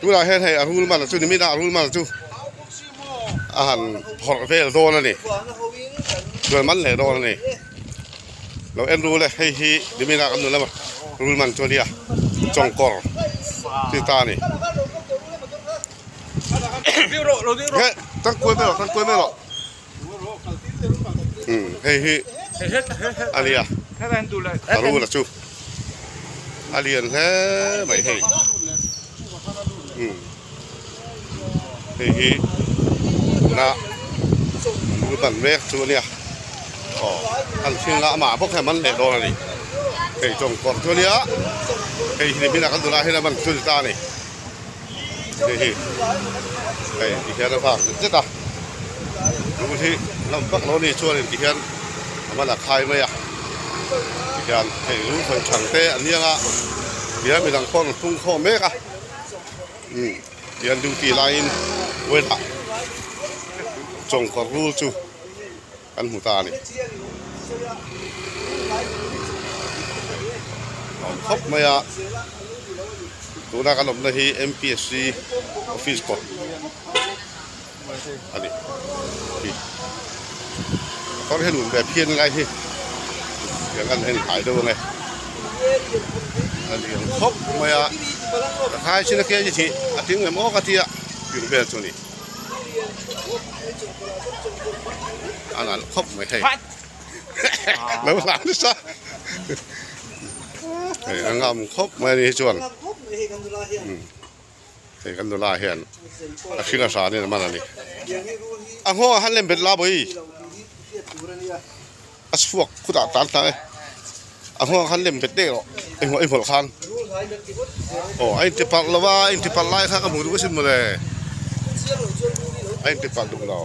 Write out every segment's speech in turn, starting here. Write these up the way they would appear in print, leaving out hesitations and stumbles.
Tunah hian hei a rul man chu nimin a rul man chu a han phawrh vel dawn a ni. Chuan man leh dawn a ni. Lo en rul e hei hi nimin a kan nula rul man chu a nia chawngkawr chi ta a ni. He tang kuai mai rawh tang kuai mai rawh. Hei hi a nia a rul a chu a lian hle mai hei hei hi tuna rul ban mek chu a nia aw an thil a amah bawk hian man leh dawn a ni hei chawngkawr chu a nia hei hi nimin ah kan tunah hian a man chu a ni ta a ni. Hei hi hei ti hian a vak zet zet a rul hi lam vak lo a ni chuanin ti hian a man a khai mai a ti hian hei rul hawi thang te an ni ang a ti hian midang pawh an tung khawm mek a umm ti hian duty laiin vawilah chawngkawr rul chu kan hmu ta a ni awm khawp mai a tuna kan awmna hi M P S C office kawt a ni motor hi lun ve phian lai hi tiang an en hai deuh ange a lian khawp mai a ka khai chin a ke chi a tling em aw ka tia piung vel chu a ni. A nalh khawp mai hei lo hlan nasa hei a ngam khawp mai a ni hi chuan hei kan nula hian a hring a hranin a man a ni a nghawng ah khan lem bet la bawi a chhuak khutah tan ta e a nghawng ah khan lem bet daih rawh i hmuh i hmawlh khan aw a inti palh lo a a inti palh lai kha ka hmuh duh asin mawle a inti palh duh lo.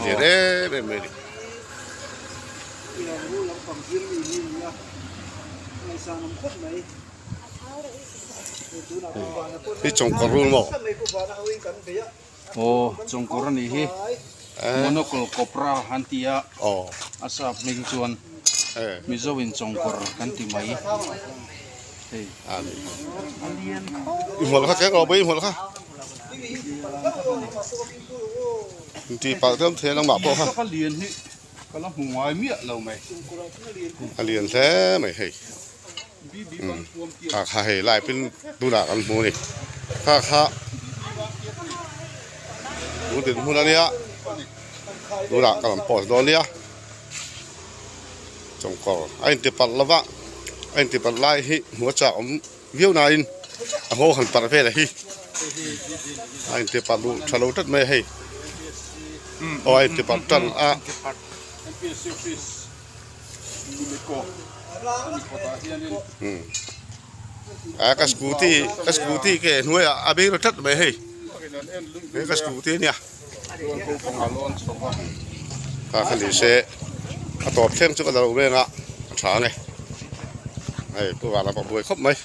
Lian em em mai a ni. Hi chawngkawr rul maw? Aw chawngkawr a nih hi monocle cobra an ti a a sap hming chuan Mizo in chawngkawr kan ti mai hei. I hmawlh kha keng rawh bawi i hmawlh kha tih palh tlem thei a nangmah pawh kha. Ka la hmu ngai miah lo mai. A lian hle mai hei. Kha kha hei lai pin tunah kan hmu a ni. Kha kha tun din hmun a nia tunah ka rawn post dawn nia. Chawngkawr a inti palh lo va a inti palh lai hi hmuh a chak awm viau nain a haw han parh vel a hi a inti palh duh tha lo tlat mai a hei aw a inti palh tan a. A ka scooty ka scooty ke hnuaiah a beng ru tlat mai a hei he ka scooty a nia kha kha ni se a tawp thleng chu ka la lo veng a a tha ang e hei pu vana pawh buai khawp mai.